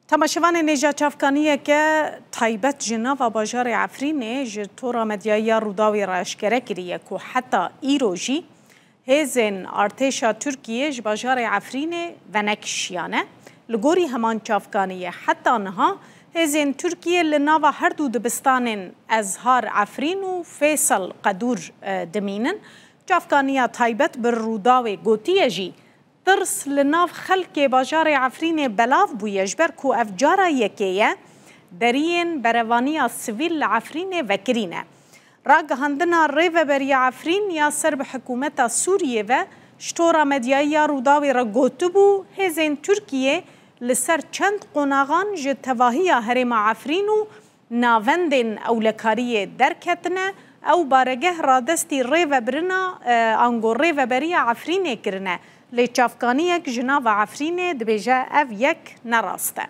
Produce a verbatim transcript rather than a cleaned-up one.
Temaşevanên hêja, çavkaniyeke taybet ji nava bajarê Efrînê ji tora medyayî ya Rûdawê re eşkere kiriye ku heta îro jî hêzên artêşa Tirkiyê ji bajarê Efrînê venekişiyane. Li gorî heman çavkaniyê, heta niha hêzên Tirkiyê li nava her du dibistanên Ezhar Efrîn û Fêsal Qedûr, e, dimînin. Çavkaniya taybet bi Rûdawê gotiye jî, tirs li nav xelkê bajarê Efrînê belav bûye, ji ber ku ev cara yekê ye deriyên berevaniya sivîl li Efrînê vekirî ne. Ragihandina Rêveberiya Efrîn ya ser bi hikûmeta Sûriyê ve ji tora medyayî ya Rûdawê re gotibû, hêzên Tirkiyê li ser çend qonaxan ji tevahiya herêma Efrîn û navendên ewlekariyê derketine, ew baregeh radestî rêvebirina, e, ango rêveberiya Efrînê kirine. Lê çavkaniyek ji nava Efrînê dibêje ev yek ne rast e.